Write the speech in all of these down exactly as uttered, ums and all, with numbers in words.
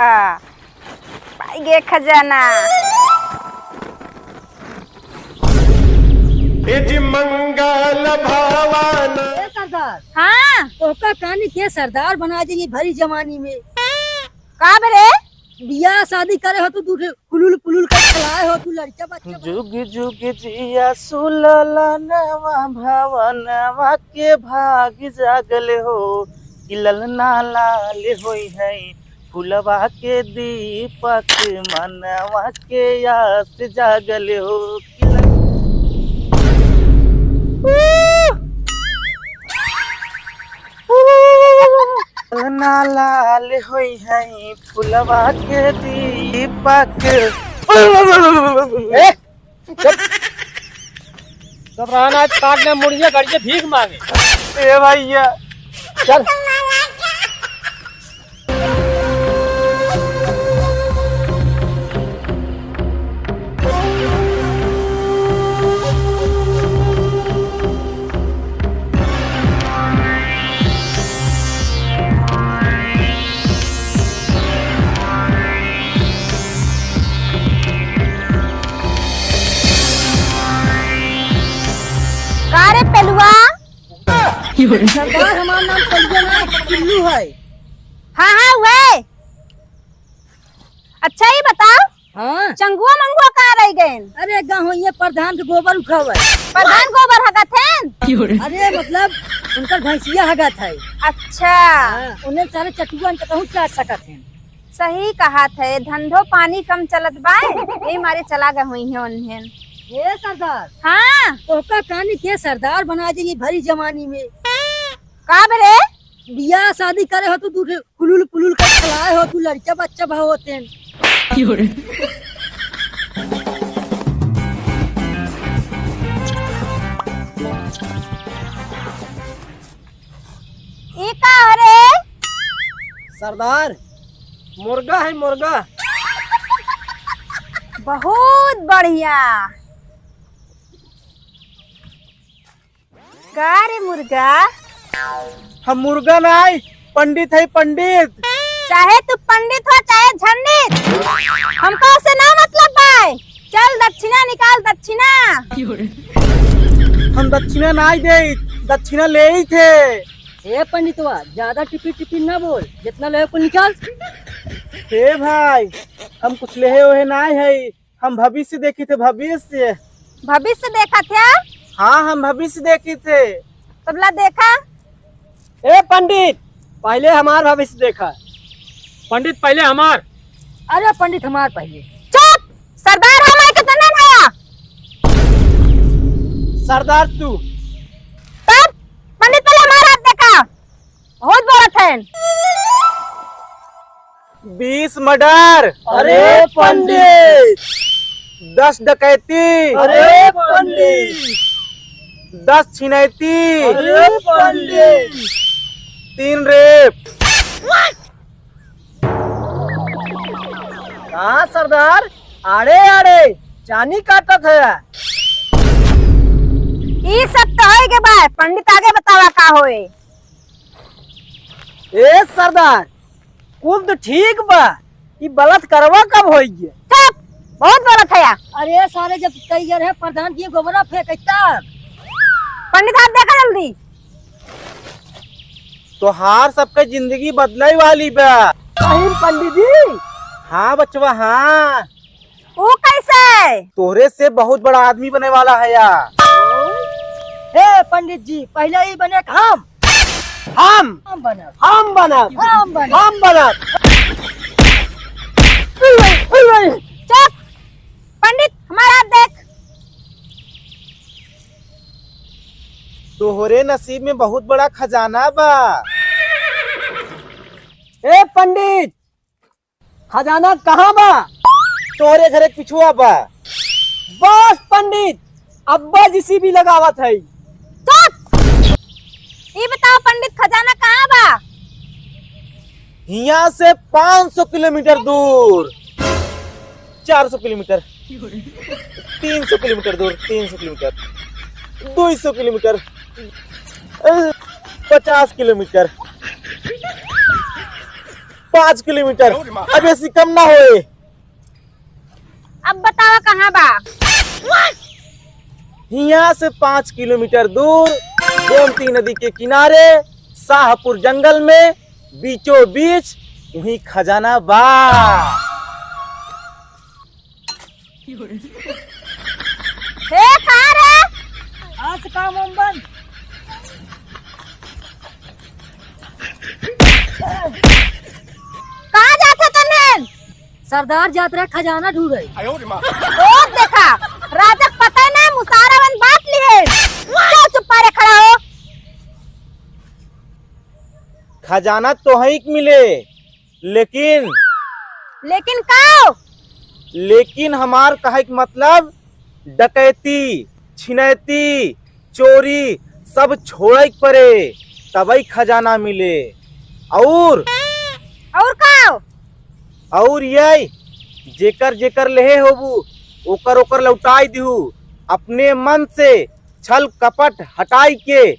हाँ, पाई गे खजाना। ए जी मंगल भवन। ए सरदार। हाँ। तोहका कानी के सरदार बना देंगे भरी जवानी में। का बरे? बियाह शादी करे हो तू, दूठे कुलुल कुलुल कर खिलाए हो तू, लड़का बच्चा बना। जुग जुग जिया सुललनवा भवनवा के भाग जागल हो, कि ललना लाल होई है फुलवा के दीपक मनवा के आस जागल हो, कि लल- ना लाल होई है फुलवा के दीपक। ए, चुप। सब रहना आज काट ले मुड़िया गड़िया भीख मांगे। ए भैया, चल। का रे पेलुआ? सरदार, हमार नाम पेलुआ ना, पिल्लू है। हाँ, हाँ, उहे। अच्छा, ई बताओ, हाँ। चंगुआ मंगुआ कहाँ रह गएन? अरे, गहुइये प्रधान के गोबर उठावे। प्रधान गोबर हगत हैं? अरे, मतलब, उनकर भैंसिया हगत है। अच्छा। हाँ, उन्हें सारे चटुअन के कहूँ चाट सकत हैं। सही कहत है, धंधो पानी कम चलत बाय, यही मारे चला गए हुई हैं उन्हें। ए सरदार। हाँ। तोहका कानी के सरदार बना देंगे भरी जवानी में। का बरे? बियाह शादी करे हो तू, दूठे कुलुल कुलुल कर खिलाए हो तू, लड़का बच्चा भाव होते हैं। ई का हो रे? सरदार, मुर्गा है, मुर्गा। बहुत बढ़िया। का रे मुर्गा? हम मुर्गा नाई, पंडित है, पंडित। चाहे तू पंडित हो, चाहे झंडित, हमका ओसे ना मतलब बाय। चल दक्षिणा निकाल, दक्षिणा। हम दक्षिणा नाई देइत, दक्षिणा लेइत है। ए पंडितवा, ज्यादा टिपिर टिपिर ना बोल, जितना लेवे कुल निकाल। ए भाई, हम कुछ लेहे ओहे नाई है, हम भविष्य देखी थे, भविष्य। भविष्य देखा थे? हाँ, हम भविष्य देखी थे। तबला देखा। ए पंडित, पहले हमार भविष्य देखा। पंडित, पहले हमार। अरे पंडित, हमार पहले। चुप! सरदार हम है कि तने नया? सरदार तू। तब पंडित, पहले हमार हाथ देखा। बहुत बोलत हैं। बीस मर्डर। अरे पंडित। दस डकैती। अरे पंडित। दस छिनैती। अरे पंडित। तीन रेप। का सरदार, आड़े आड़े चानी काटत है? ई सब तो होए के बाद पंडित आगे बतावा का होए? ए सरदार, कुल तो ठीक बा, ई बलात्कारवा कब होई गे? चुप, बहुत बोलत है या। अरे सारे, जब कई रहे प्रधान जी गोबरा फेंक तब। पंडित हाथ देखा जल्दी। तोहार सबके जिंदगी बदले वाली बा। सही में पंडित जी? हाँ बचवा, हाँ। वो कैसे? तोहरे से बहुत बड़ा आदमी बने वाला है या। हे पंडित जी, पहले ही बने हम। हम। हम बनब। हम बनब। हम बनब। हम बनब। चुप, पंडित, हमारा हाथ देख। तोहरे नसीब में बहुत बड़ा खजाना बा। ए पंडित, खजाना कहाँ बा? तोहरे घरे पिछुआ बा। बस पंडित, अब्बा जी सी भी लगावत है। चुप! ई बताओ पंडित, खजाना कहाँ बा? हियाँ से पाँच सौ किलोमीटर दूर, चार सौ किलोमीटर, तीन सौ किलोमीटर दूर, तीन सौ किलोमीटर, दो सौ किलोमीटर, अ, पचास किलोमीटर। पाँच किलोमीटर, अब ऐसी कम ना होए। अब बतावा कहाँ बा? हियाँ से पाँच किलोमीटर दूर गोमती नदी के किनारे शाहपुर जंगल में बीचों बीच वहीं खजाना बा। हे, कहाँ रे? आज काम वाम बंद। कहाँ जात हो तन्हें? सरदार जात रहे खजाना ढूंढे। ओ देखा, राजा के पता है ना, मुसारा बन बात ली है। क्यों चुप्पा रे खड़ा हो? खजाना तोहई के मिले, लेकिन लेकिन का? लेकिन हमार कहे के मतलब डकैती, छिनैती, चोरी सब छोड़े के पड़े, तबई खजाना मिले। और और का? और ये जेकर जेकर लेहे होबू, ओकर ओकर लौटाई दिहू। अपने मन से छल कपट हटाई के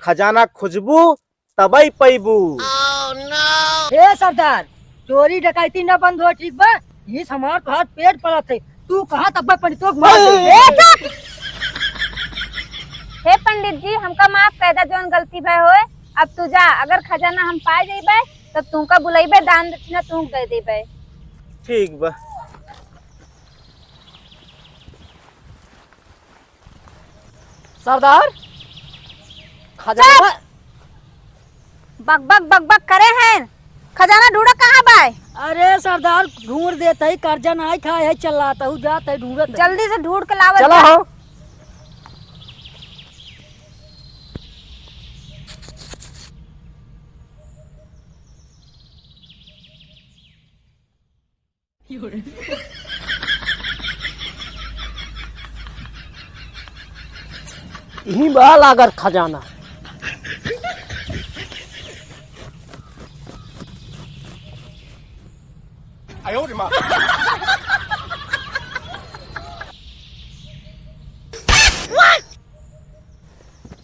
खजाना खोजबू, तबई पैबू। हे सरदार, चोरी डकैती न बंद हो, ठीक बा? इस हमार तोहार पेट पलत है, तू कहाँ तब्बे पंडितों के मार दे। ए, चुप! हे पंडित जी, हमका माफ कर दा, जौन गलती भय होए। अब तू जा, अगर खजाना हम पाए जइबे, तब तुमका बुलइबे, दान दक्षिणा तुमक दे देबे। ठीक बा। सरदार, खजाना। चुप! बकबक, बकबक करे हैं। खजाना ढूंढा कहाँ बाय? अरे सरदार, ढूंढ देत है, कर्जा नाई खाए है, चलात हूँ, जात है, ढूंढत है। जल्दी से ढूंढ के लावत चला जा। हो। इही बा लागत खजाना।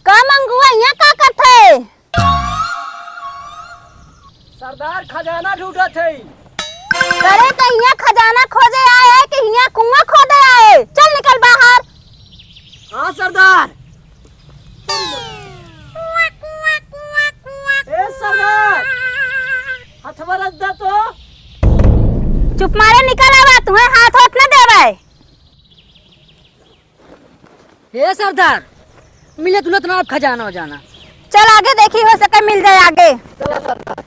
का मंगुआ, यहाँ का करत है? सरदार, खजाना ढूंढत है। अरे, तो हियाँ खजाना खोजे आए है कि हियाँ कुआं खोदे आए? चल निकल बाहर। हाँ सरदार। ए सरदार, हथवा रख दे तो। चुप मारे निकल आवा, तुम्हें हाथ होत न देवे। हे सरदार, मिले तुलत ना अब खजाना हो जाना। चल आगे देखी, हो सके मिल जाए आगे। चला सरदार।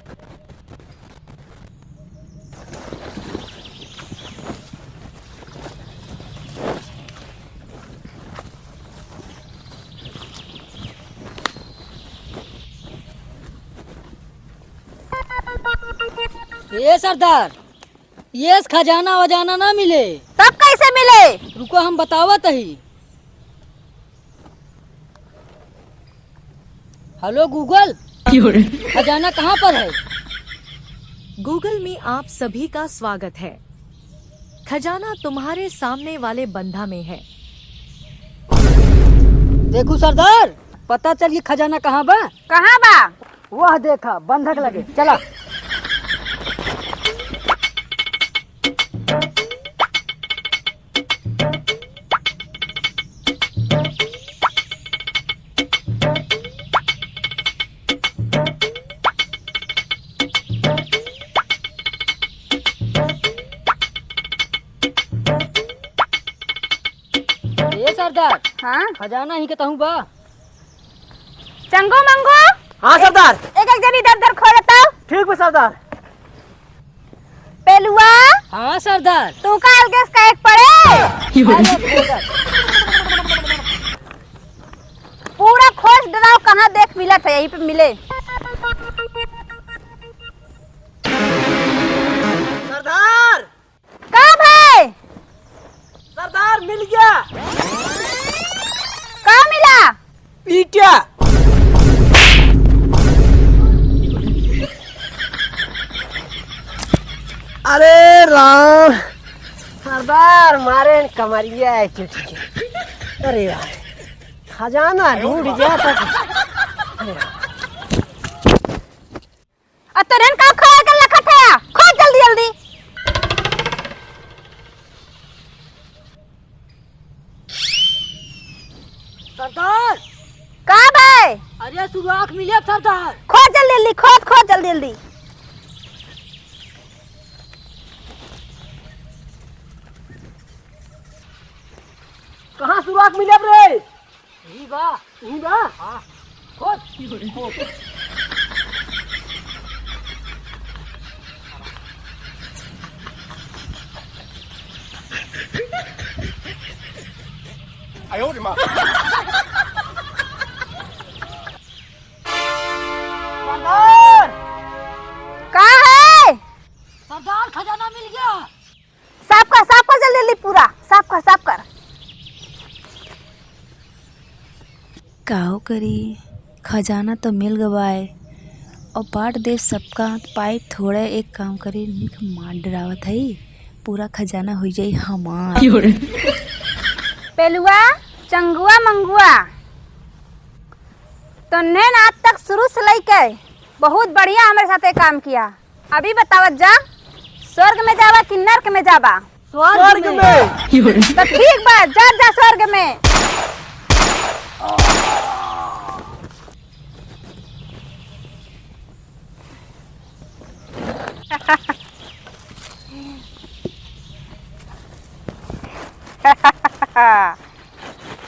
हे सरदार, येस खजाना वजाना ना मिले। तब कैसे मिले? रुको, हम बतावत ही। हेलो Google, खजाना कहाँ पर है? Google में आप सभी का स्वागत है। खजाना तुम्हारे सामने वाले बंधा में है। देखू सरदार, पता चल कि खजाना कहाँ बा। कहाँ बा? वह देखा, बंधक लगे। चला। ए सरदार, हाँ? खजाना ही के तहूँ बा। चंगू मंगू। हाँ सरदार। एक एक जनी इधर उधर खोजत आओ। ठीक बा सरदार। पेलुआ। हाँ सरदार। तू का अलगे से कहे के पड़े? अरे खोजत। पूरा खोज डराओ, कहाँ देख मिलत है, यहीं पे मिले। सरदार। का भाई? सरदार, मिल गया। का मिला? ईटा। अरे राम, सरदार मारे न कमरिया है चुटकी। अरे यार, खजाना ढूंढ गया था। अरे यार। आ तोरेन का खोए के लखत है? सुराख मिले अब सरदार। खोज जल्दी जल्दी, खोज, खोज जल्दी जल्दी। कहाँ सुराख मिले अब रे? यही बा। यही बा? हाँ। खोज। आयो रे माँ। सरदार! का है? सरदार, खजाना मिल गया। साफ कर, साफ कर, जल्दी जल्दी पूरा साफ कर, साफ कर। काहो करी, खजाना तो मिल गवाए और बांट देब सबका, पाइब थोड़े। एक काम करी, इनके मार डरावत है, पूरा खजाना हो जाई हमार। पेलुआ, चंगुआ, मंगुआ, तोन्हें ना आज तक शुरू से लेके बहुत बढ़िया हमरे साथे काम किया। अभी बतावत जा, स्वर्ग में जाबा कि नर्क में जाबा? स्वर्ग में। तो ठीक बा, जा, जा स्वर्ग में।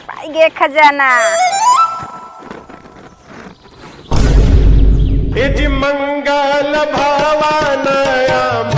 पाई गे खजाना। ए जी मंगल भवन आम